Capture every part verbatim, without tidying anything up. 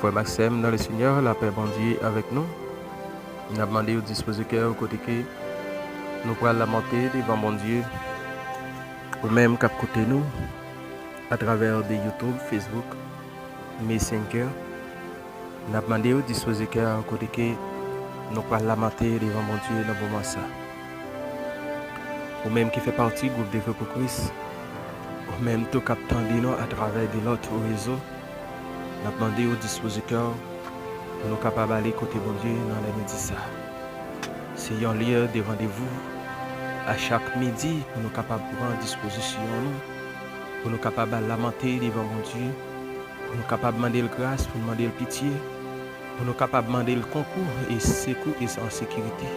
Frè m ak sè m nan le Senyè, lapè Bondye avèk nou. N ap mande w dispoze kè w kote ke nou pral lamante devan Bondye. Ou menm k ap koute nou atravè de YouTube, Facebook, Messenger, n ap mande w dispoze kè w kote ke nou pral lamante devan Bondye nan moman sa. Ou menm ki fè pati gwoup Devwe pou Kris, ou menm tou k ap tande nou atravè de lòt rezo, n ap mande w dispoze kè w pou nou kapab ale kote Bondye nan lè midi sa. Se yon lye de randevou a chak midi pou nou kapab pran dispozisyon nou, pou nou kapab al lamante devan Bondye, pou nou kapab mande l gras, pou nou mande l pitye, pou nou kapab mande l konkou e sekou e an sekirite.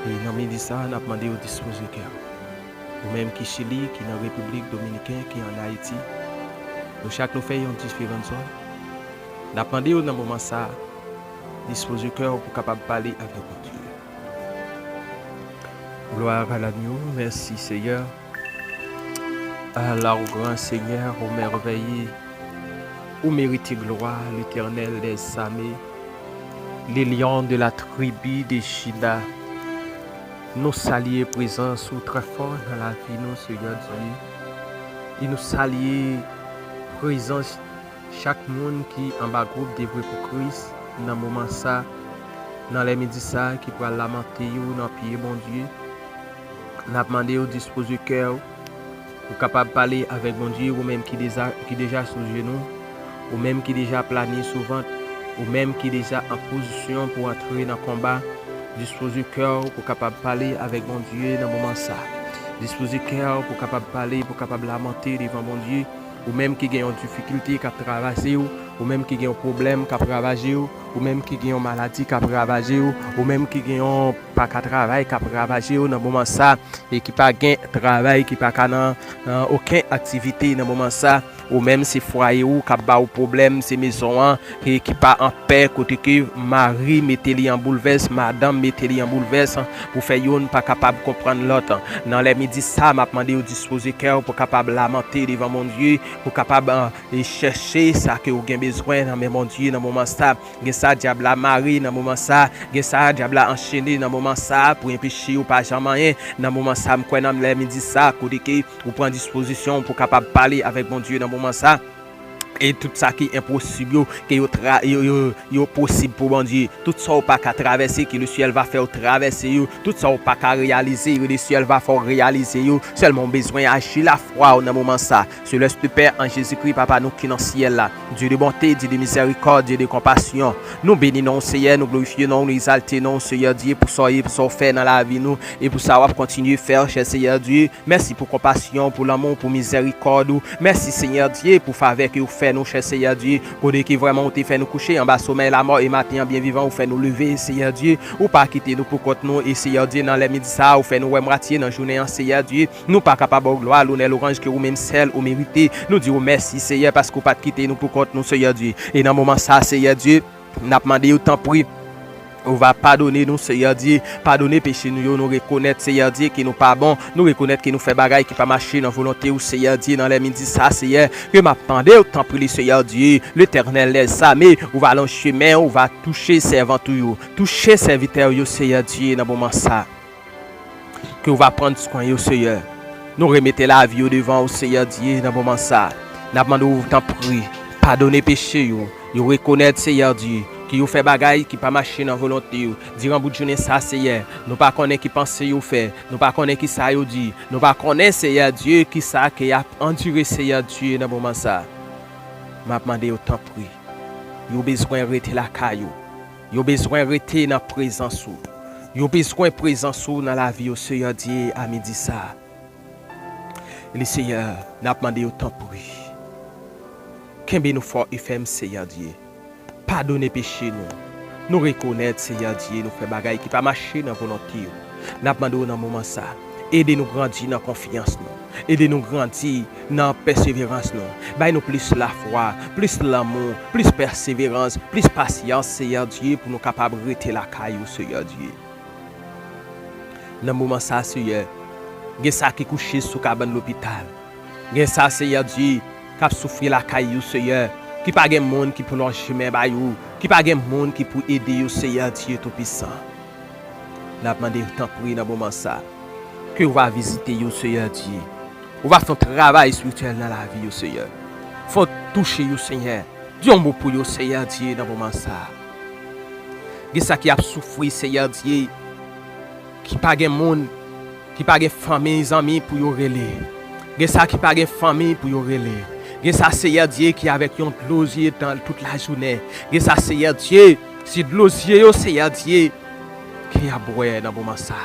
E nan midi sa, n ap mande w dispoze kè w. Ou menm ki Chili, ki nan Repiblik Dominiken, ki ann Ayiti, nou chak nou fè yon diferan zòn. N ap mande w nan moman sa, dispoze kè w pou kapab pale avèk Bondye. Gloire à l'agneau, merci Seigneur. Ah, la, au grand Seigneur, au merveilleux, ou mérite gloire, l'Éternel des armées, le lion de la tribu de Juda. Nou salye prezans ou trè fò nan lavi nou, Seyè Dye. E nou salye prezans chak moun ki anba gwoup Devwe pou Kris nan moman sa, nan lè midi sa, ki pral lamante yo nan pye Bondye. N ap mande yo dispoze kè w pou kapab pale avèk Bondye, ou menm ki deja, ki deja sou jenou, ou menm ki deja plane sou vant, ou menm ki deja an pozisyon pou antre nan konba, dispoze kè w pou kapab pale avèk Bondye nan moman sa. Dispoze kè w pou kapab pale, pou kapab lamante devan Bondye, ou menm ki gen yon difikilte k ap travèse w, ou menm ki gen yon pwoblèm k ap ravaje w, ou menm ki gen yon maladi k ap ravaje w, ou menm ki gen yon pa ka travay k ap ravaje w nan moman sa, e ki pa gen travay, ki pa ka nan, nan okenn aktivite nan moman sa, ou menm se fwaye ou k ap ba w pwoblèm, se mezon an, e ki pa an pè, kote ke mari mete li an boulvès, madanm mete li an boulvès, pou fè youn pa kapab konprann lòt. Nan lè midi sa, m ap mande w dispoze kè w pou kapab lamante devan Bondye, pou kapab, e, chèche sa ke w gen bezwen nan men Bondye nan moman sa. Gen sa dyab la mare nan moman sa, gen sa dyab la anchene nan moman sa, pou enpeche yo pa janm anyen. Nan moman sa, m kwè nan lè midi sa, kote ke ou pran dispozisyon pou kapab pale avèk Bondye nan moman sa. E tout sa ki enposib yo, ke yo tra-, yo, yo, yo posib pou Bondye. Tout sa w pa ka travèse, ke le syèl va fè w travèse yo. Tout sa w pa ka reyalize, le syèl va fè w reyalize yo. Sèlman w bezwen aji lafwa w nan moman sa. Céleste Père, en Jésus-Christ, Papa nou ki nan syèl la, Dieu de bonté, Dieu de miséricorde, Dieu de compassion. Nou beni non w, Seyè, nou glorifye non w, nou egzalte non w, Seyè Dye, pou sa w ye, pou sa w fè nan lavi nou, e pou sa w ap kontinye fè, chè Seyè Dye. Mèsi pou konpasyon, pou lanmou, pou mizèrikòd ou. Mèsi, Seyè Dye, pou favè ke w fè nou, chè Seyè Dye. Kote ke vrèman ou te fè nou kouche anba somèy lamò, e maten an byen vivan, ou fè nou leve, Seyè Dye. Ou pa kite nou pou kont nou, e Seyè Dye, nan lè midi sa a, ou fè nou wè mwatye nan jounen an, Seyè Dye. Nou pa ka pa ba w glwa, lonè, lwanj ke ou menm sèl ou merite. Nou di w mèsi, Seyè, paske ou pa t kite nou pou kont nou, Seyè Dye. E nan moman sa a, Seyè Dye, n ap mande w, tanpri, ou va padone nou, Seyè Dye. Padone peche nou yo, nou rekonèt, Seyè Dye, ke nou pa bon. Nou rekonèt ke nou fè bagay ki pa mache nan volonte w, Seyè Dye, nan lè midi sa a, Seyè. Ke m ap mande w, tanpri, Seyè Dye, Letènèl dèzame, ou va lonje men, ou va touche sèvant ou yo. Touche sèvitè w yo, Seyè Dye, nan moman sa a. Ke w va pran swen yo, Seyè. Nou remete lavi yo devan w, Seyè Dye, nan moman sa a. N ap mande w, tanpri, padone peche yo. Yo rekonèt, Seyè Dye, ke yo fè bagay ki pa mache nan volonte w. Diran bout jounen sa a, Seyè, nou pa konnen ki panse yo fè. Nou pa konnen ki sa yo di. Nou pa konnen, Seyè Dye, ki sa ke y ap andire, Seyè Dye, nan moman sa a. M ap mande yo, tanpri. Yo bezwen rete lakay yo. Yo bezwen rete nan prezans ou. Yo bezwen prezans ou nan lavi yo, Seyè Dye, a midi sa a. Le Seyè, n ap mande yo, tanpri. Kenbe nou fò e fèm, Seyè Dye. Padone peche nou. Nou rekonèt, Seyè Dye, nou fè bagay ki pa mache nan volonte w. N ap mande w nan moman sa a, ede nou grandi nan konfyans nou. Ede nou grandi nan pèseverans nou. Bay nou plis lafwa, plis lanmou, plis pèseverans, plis pasyans, Seyè Dye, pou nou kapab rete lakay ou, Seyè Dye. Nan moman sa a, Seyè, gen sa ki kouche sou kabann lopital. Gen sa, Seyè Dye, k ap soufri lakay yo, Seyè. ki pa gen moun ki pou lonje men ba yo, ki pa gen moun ki pou ede yo, Seyè Dye Toupisan. N ap mande w, tanpri, nan moman sa, ke w va vizite yo, Seyè Dye. Ou va fè yon travay espirityèl nan lavi yo, Seyè. Fò w touche yo, Senyè. Di yon mo pou yo, Seyè Dye, nan moman sa. Gen sa ki ap soufri, Seyè Dye, ki pa gen moun, ki pa gen fanmi, zanmi pou yo rele. Gen sa ki pa gen fanmi pou yo rele. Gen sa, Seyè Dye, ki avèk yon dlo zye tan tout lajounen. Gen sa, Seyè Dye, se dlo zye yo, Seyè Dye, ke y ap bwè nan moman sa.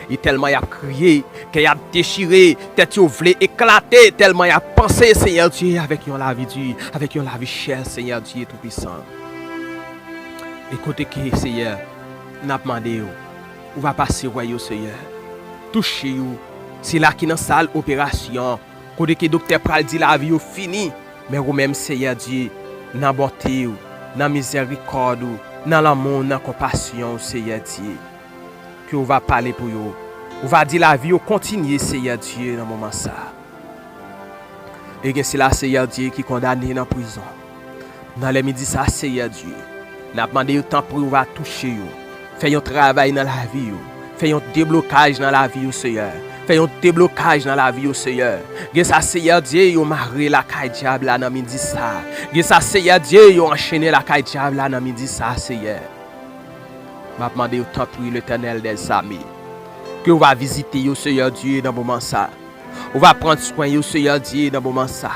E tèlman y ap kriye, kè y ap dechire, tèt yo vle eklate, tèlman y ap panse, Seyè Dye, avèk yon lavi di, avèk yon lavi chè, Seyè Dye Toupisan. E kote ke, Seyè, n ap mande yo, ou va pase wè yo, Seyè. Touche yo. Sila ki nan sal operasyon, kote ke doktè pral di lavi yo fini, men ou menm, Seyè Dye, nan bonte w, nan mizèrikòd ou, nan lanmou w, nan konpasyon w, Seyè Dye, ke w va pale pou yo. Ou va di lavi yo kontinye, Seyè Dye, nan moman sa. E gen sila, Seyè Dye, ki kondane nan prizon. Nan lè midi sa, Seyè Dye, n ap mande yo, tanpri, ou va touche yo. Fè yon travay nan lavi yo. Fè yon deblokaj nan lavi yo, Seyè. Fè yon deblokaj nan lavi yo, Seyè. Gen sa, Seyè Dye, yo mare lakay dyab la nan midi sa. Gen sa, Seyè Dye, yo anchene lakay dyab la nan midi sa, Seyè. M ap mande yo, tanpri, Letènèl dèzame, ke w va vizite yo, Seyè Dye, nan moman sa. Ou va pran swen yo, Seyè Dye, nan moman sa.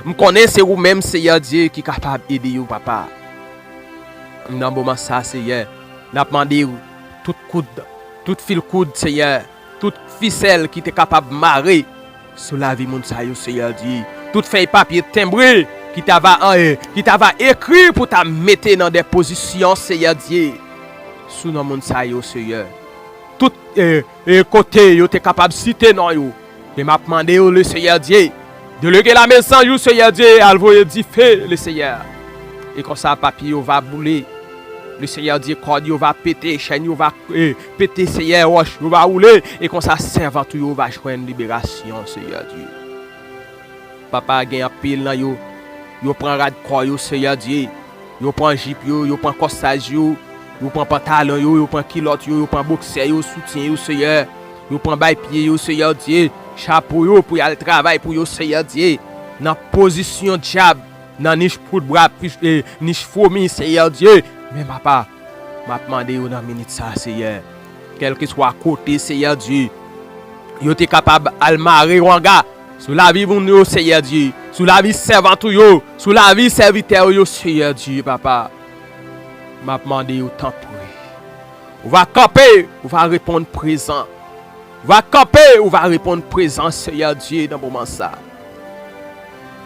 M konnen se ou menm, Seyè Dye, ki kapab ede yo, papa. Nan moman sa, Seyè, n ap mande w tout koud, tout fil koud, Seyè, tout fisèl ki te kapab mare sou lavi moun sa yo, Seyè Dye. Tout fèy papye tenbre ki ta va, eh, ki ta va ekri pou ta mete nan de pozisyon, Seyè Dye, sou non moun sa yo, Seyè. Tout, eh, eh, kote yo te kapab site non yo. E m ap mande yo, le Seyè Dye, delegue lame zanj ou, Seyè Dye, al voye dife, le Seyè. E konsa, papye yo va boule. Le Seyè Dye, kòd yo va pete, chèn yo va, eh, pete, Seyè, wòch yo va woule. E konsa, sèvant ou yo va jwenn liberasyon, Seyè Dye. Papa, gen anpil nan yo, yo pran rad kò yo, Seyè Dye. Yo pran jip yo, yo pran kòsaj yo, yo pran pantalon yo, yo pran kilòt yo, yo pran boksè yo, soutyen yo, Seyè. Yo pran bay pye yo, Seyè Dye, chapo yo pou y al travay pou yo, Seyè Dye. Nan pozisyon dyab, nan nich poud bra, pis-, eh, nich fomi, Seyè Dye. Men papa, m ap mande yo nan minit sa, Seyè. Kèlkeswa kote, Seyè Dye, yo te kapab al mare wanga sou lavi moun yo, Seyè Dye, sou lavi sèvant ou yo, sou lavi sèvitè ou yo, Seyè Dye, papa. M ap mande yo, tanpri. Ou va kanpe, ou va reponn prezan. Ou va kanpe, ou va reponn prezan, Seyè Dye, nan moman sa.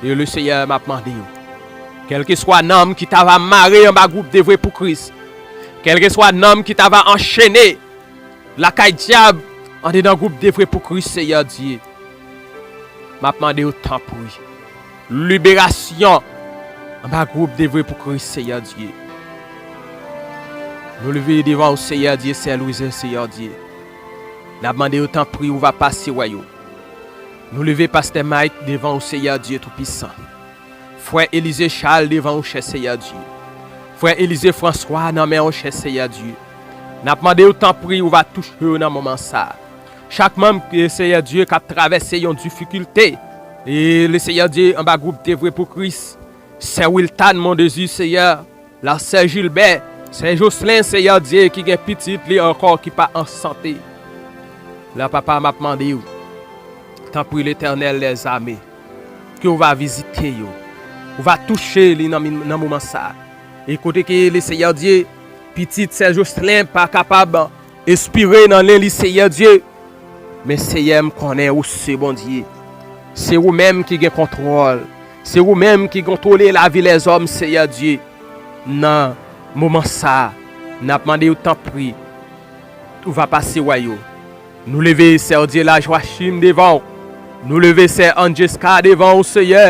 E le Seyè, m ap mande yo, kèlkeswa nanm ki ta va mare anba gwoup Devwe pou Kris, kèlkeswa nanm ki ta va anchene lakay dyab andedan gwoup Devwe pou Kris, Seyè Dye, m ap mande yo, tanpri, liberasyon anba gwoup Devwe pou Kris, Seyè Dye. Nou leve devan ou, Seyè Dye, sè Lwize, Seyè Dye. N ap mande yo, tanpri, ou va pase wè yo. Nou leve pastè Mike devan ou, Seyè Dye Toupisan. Frè Elize Charles devan ou, chè Seyè Dye. Frè Elize François nan men ou, chè Seyè Dye. N ap mande yo, tanpri, ou va touche yo nan moman sa. Chak manm, eh, Seyè Dye, k ap travèse yon difikilte, e le Seyè Dye, anba gwoup Devwe pou Kris, sè Wiltan Mondezi, Seyè, la sè Jilbè, sè Jocelyn, Seyè Dye, ki gen pitit li ankò ki pa an sante. La, papa, m ap mande w, tanpri, Letènèl dèzame, ke w va vizite yo. Ou va touche li nan min-, nan moman sa. E kote ke le Seyè Dye, pitit sè Jocelyn pa kapab espire nan len li, Seyè Dye. Men, Seyè, m konnen ou se Bondye. Se ou menm ki gen kontwòl. Se ou menm ki kontwole lavi lèzòm, Seyè Dye. Nan moman sa a, n ap mande w, tanpri, ou va pase wè yo. Nou leve sè Dye Laj Wachim devan w. Nou leve sè Andjeska devan w, Seyè.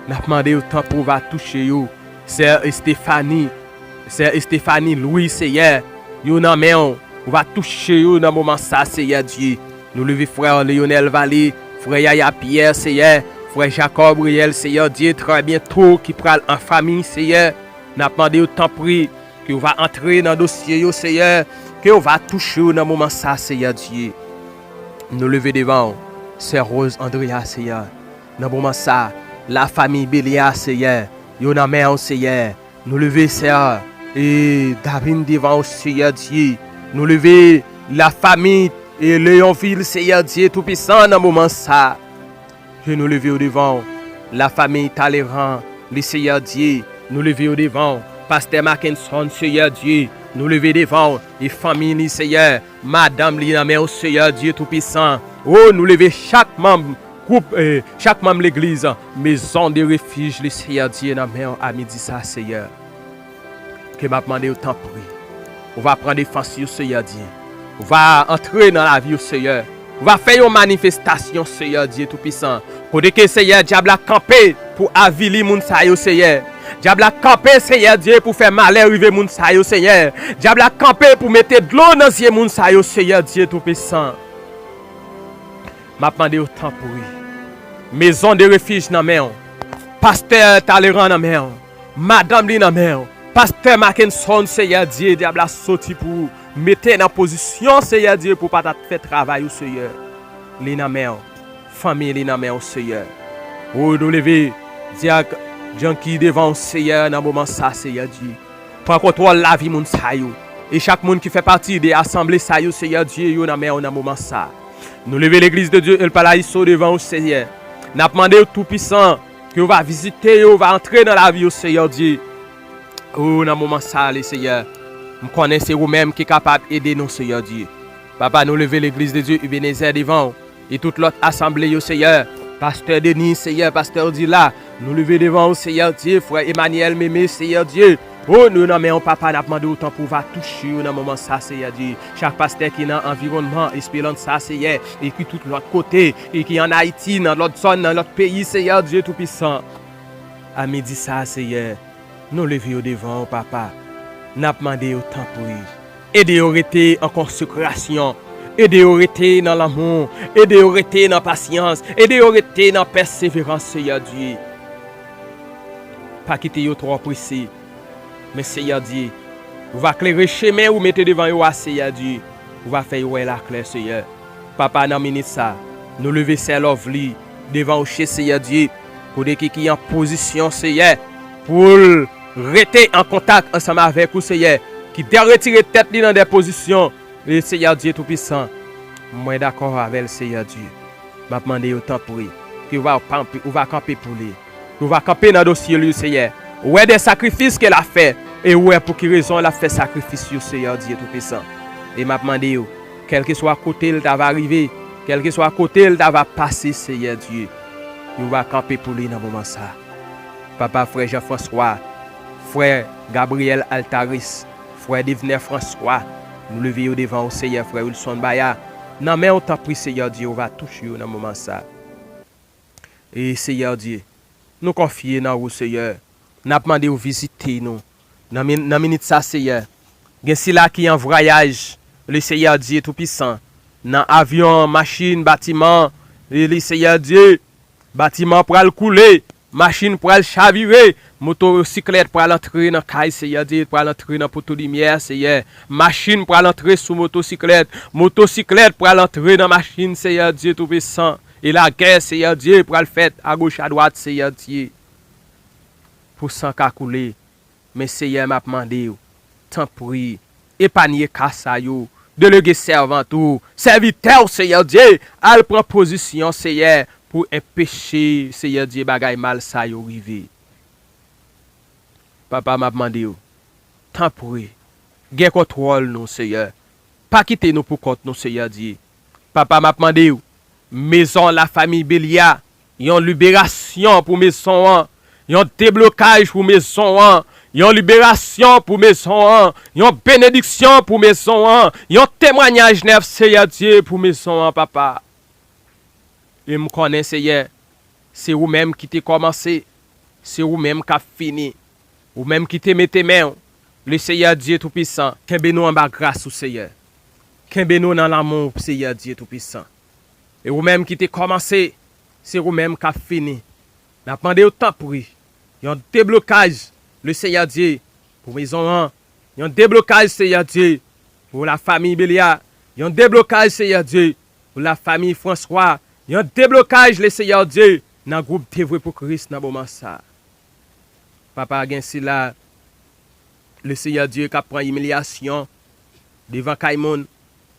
N ap mande w, tanpri, ou va touche yo. Sè Estefani, sè Estefani Lwi, Seyè, yo nan men w. Ou va touche yo nan moman sa, Seyè Dye. Nou leve frè Leonel Vallée, frè Yaya Pierre, Seyè, Frè Jakòb Reyèl, Seyè Dye, trè byento, ki pral an fanmi, Seyè, n ap mande w, tanpri, ke w va antre nan dosye yo, Seyè, ke w va touche yo nan moman sa, Seyè Dye. Nou leve devan w, Sè Rose Andrea, Seyè, nan moman sa, lafanmi Belia, Seyè, yo nan men w, Seyè. Nou leve sè e Davin devan w, Seyè Dye. Nou leve lafanmi e Leyonvil, Seyè Dye Toupisan, nan moman sa. Ke nou leve yo devan w. Lafanmi Taleran, li, Seyè Dye. Nou leve yo devan w. Pastè Mackenson, Seyè Dye. Nou leve devan w. E fanmi li, Seyè. Madanm li nan men w, Seyè Dye Toupisan. O, nou leve chak manm gwoup, eh, chak manm legliz, Maison de Refuge, li, Seyè Dye, nan men w a midi sa, Seyè. Ke m ap mande w, tanpri. Ou va pran defans yo, Seyè Dye. Ou va antre nan lavi yo, Seyè. Ou va fè yon manifestasyon, Seyè Dye Toupisan. Kote ke, Seyè, dyab la kanpe pou avili moun sa yo, Seyè. Dyab la kanpe, Seyè Dye, pou fè malè rive moun sa yo, Seyè. Dyab la kanpe pou mete dlo nan zye moun sa yo, Seyè Dye Toupisan. M ap mande w, tanpri. Maison de Refuge nan men w. Pastè Taleran nan men w. Madanm li nan men w. Pastè Mackenson, Seyè Dye, dyab la soti pou mete nan pozisyon, Seyè Dye, pou pa ta fè travay ou, Seyè. Li nan men w. Fanmi li nan men w, Seyè. O, nou leve Dyak Janki devan w, Seyè, nan moman sa, Seyè Dye. Pran kontwòl lavi moun sa yo. E chak moun ki fè pati de asanble sa yo, Seyè Dye, yo nan men w nan moman sa. Nou leve Legliz de Dye El Paraiso devan w, Seyè. N ap mande w, Toupisan, ke w va vizite yo, w va antre nan lavi yo, Seyè Dye. O, nan moman sa, le Seyè, m konnen se ou menm ki kapab ede nou, Seyè Dye. Papa, nou leve Legliz de Dye Ebenezer devan w. E tout lòt asanble yo, Seyè. Pastè Denis, Seyè, pastè Odila, nou leve devan w, Seyè Dye, frè Emmanuel Meme, Seyè Dye. O, nou nan men w, Papa, n ap mande w tanpri w va touche yo nan moman sa, Seyè Dye. Chak pastè ki nan anviwònman Esperans sa, Seyè, e ki tout lòt kote, e ki ann Ayiti, nan lòt zòn, nan lòt peyi, Seyè Dye Toupisan. A midi sa, Seyè, nou leve yo devan w, Papa. N ap mande yo, tanpri. Ede yo rete an konsekrasyon. Ede yo rete nan lanmou. Ede yo rete nan pasyans. Ede yo rete nan pèseverans, Seyè Dye. Pa kite yo twò prese. Men, Seyè Dye, ou va klere chemen ou mete devan yo a, Seyè Dye. Ou va fè yo wè laklè, Seyè. Papa, nan minit sa, nou leve sè Lovely devan ou, Seyè Dye, kote ki, ki an pozisyon, Seyè, pou l rete an kontak ansanm avèk ou, Seyè, ki deretire tèt li nan de pozisyon, e Seyè Dye Toupisan, mwen dakò avè l, Seyè Dye. M ap mande yo, tanpri, ke w va kanpe, ou va kanpe pou li. Ou va kanpe nan dosye li, Seyè. Ou wè de sakrifis ke l ap fè, e ou wè pou ki rezon l ap fè sakrifis yo, Seyè Dye Toupisan. E m ap mande yo, kèlkeswa kote l ta va rive, kèlkeswa kote l ta va pase, Seyè Dye, yo va kanpe pou li nan moman sa. Papa, frè Jean François, frè Gabriel Altaris, frè Devner François, nou leve yo devan ou, Seyè, frè Wilson Baya. Nan men w, tanpri, Seyè Dye, ou va touche yo nan moman sa. E Seyè Dye, nou konfye nan ou, Seyè. N ap mande w vizite nou. Nan min-, nan minit sa, Seyè, gen sila ki an vwayaj, le Seyè Dye Toupisan, nan avyon, machin, batiman, e le Seyè Dye, batiman pral koule, machin pral chavire, motosiklèt pral antre nan kay, Seyè Dye, pral antre nan poto limyè, Seyè. Machin pral antre sou motosiklèt, motosiklèt pral antre nan machin, Seyè Dye Toupisan. E lagè, Seyè Dye, pral fèt agoch adwat, Seyè Dye, pou san ka koule. Men, Seyè, m ap mande w, tanpri, epanye ka sa yo, delege sèvant ou, sèvitè w, Seyè Dye, al pran pozisyon, Seyè, pou enpeche, Seyè Dye, bagay mal sa yo rive. Papa, m ap mande w, tanpri, gen kontwòl nou, Seyè. Pa kite nou pou kont nou, Seyè Dye. Papa, m ap mande w, mezon lafanmi Belia, yon liberasyon pou mezon an, yon deblokaj pou mezon an, yon liberasyon pou mezon an, yon benediksyon pou mezon an, yon temwanyaj nèf, Seyè Dye, pou mezon an, Papa. E m konnen, Seyè, se ou menm ki te kòmanse, se ou menm k ap fini. Ou menm ki te mete men w, le Seyè Dye Toupisan, kenbe nou anba gras ou, Seyè. Kenbe nou nan lanmou w, Seyè Dye Toupisan. E ou menm ki te kòmanse, se ou menm k ap fini. N ap mande w, tanpri, yon deblokaj, Lesenyè Dye, pou mezon an, yon deblokaj, Senyè Dye, pou lafanmi Belia, yon deblokaj, Senyè Dye, pou lafanmi Franswa, yon deblokaj, Lesenyè Dye, nan gwoup Devwe pou Kris nan moman sa a. Papa, gen sila, Lesenyè Dye, k ap pran imilyasyon devan kay moun,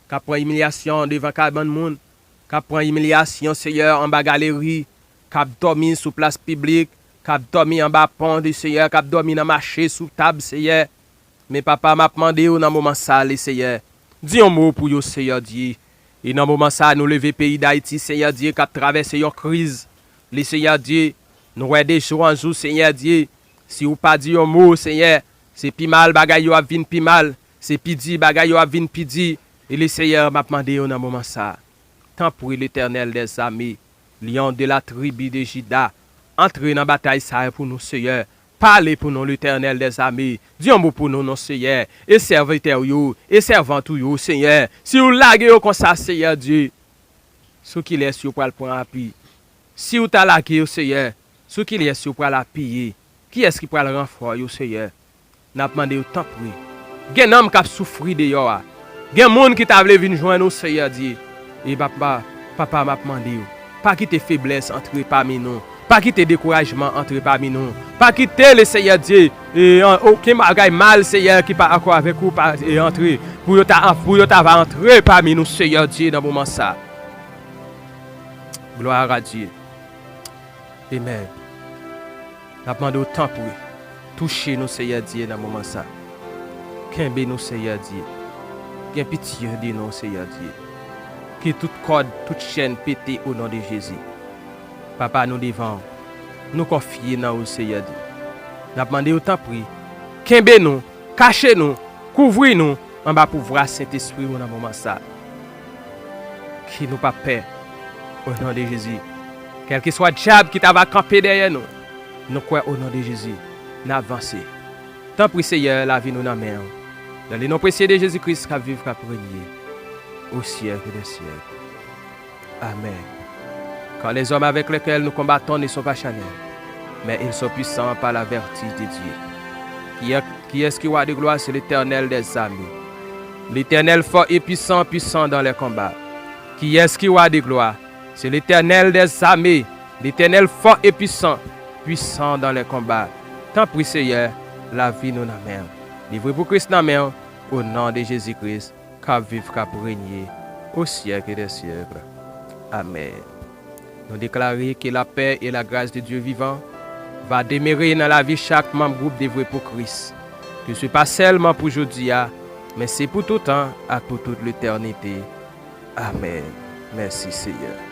k ap pran imilyasyon devan kabann moun, k ap pran imilyasyon, Senyè, anba galeri, k ap dòmi sou plas piblik, k ap dòmi anba pon, Lesenyè, k ap dòmi nan mache, sou tab, Senyè. Men Papa, m ap mande w nan moman sa a, Lesenyè, di yon mo pou yo, Senyè Dye. E nan moman sa a, nou leve peyi Dayiti, Senyè Dye, k ap travèse yon kriz. Lesenyè Dye, nou wè de jou an jou, Senyè Dye, si w pa di yon mo, Senyè, se pi mal bagay yo ap vin pi mal, se pi di bagay yo ap vin pi di. E Lesenyè, m ap mande w nan moman sa a, tanpri, Letènèl dèzame, Lyon de la tribi de Jida, antre nan batay sa a pou nou, Senyè. Pale pou nou, Letènèl dèzame. Di yon mo pou nou, non, Senyè. E sèvitè w yo, e sèvant ou yo, Senyè. Si w lage yo konsa, Senyè Dye, sou kilès yo pral pran api? Si w ta lage yo, Senyè, sou kilès yo pral apiye? Kiyès ki pral ranfò yo, Senyè? N ap mande w, tanpri. Gen nanm k ap soufri deyò a. Gen moun ki ta vle vin jwenn ou, Senyè Dye. E papa, papa, m ap mande w, pa kite feblès antre pami nou. Pa kite dekourajman antre pami nou. Pa kite, Lesenyè Dye, e, an, okenn bagay mal, Senyè, ki pa akò avèk ou, pa, e, antre. Pou yo ta, pou yo ta va antre pami nou, Senyè Dye, nan moman sa. Gloire à Dieu. Amen. N ap mande w, tanpri, touche nou, Senyè Dye, nan moman sa. Kenbe nou, Senyè Dye. Gen pitye de nou, Senyè Dye. Ke tout kòd, tout chèn pete, o non de Jezi. Papa, nou devan w. Nou konfye nan ou, Senyè Dye. N ap mande w, tanpri, kenbe nou, kache nou, kouvri nou anba pouvwa Sentespri ou nan moman sa. Ke nou pa pè, o non de Jezi. Kèlkeswa dyab ki ta va kanpe dèyè nou, nou kwè, o non de Jezi, n ap vanse. Tanpri, Senyè, lavi nou nan men w. Dans le nom précieux de Jésus-Christ, k ap viv, k ap renye, au siècle des siècles. Amen. Car les hommes avec lesquels nous combattons ne sont pas charnels, mais ils sont puissants par la vertu de Dieu. Qui est, qui est-ce qui roi de gloire? C'est l'Éternel des armées. L'Éternel fort et puissant, puissant dans les combats. Qui est-ce qui roi de gloire? C'est l'Éternel des armées. L'Éternel fort et puissant, puissant dans les combats. Tanpri, Senyè, lavi nou nan men w. Livre pou Kris nan men w, o non de Jezi Kris, k ap viv, k ap renye, o syèk de syèk. Amèn. Nou deklare ke lapè e lagras de Dye vivan va demere nan lavi chak manm gwoup Devwe pou Kris. Ke se pa sèlman pou jodi a, men se pou toutan ak pou tout letènite. Amèn. Mèsi, Seyè.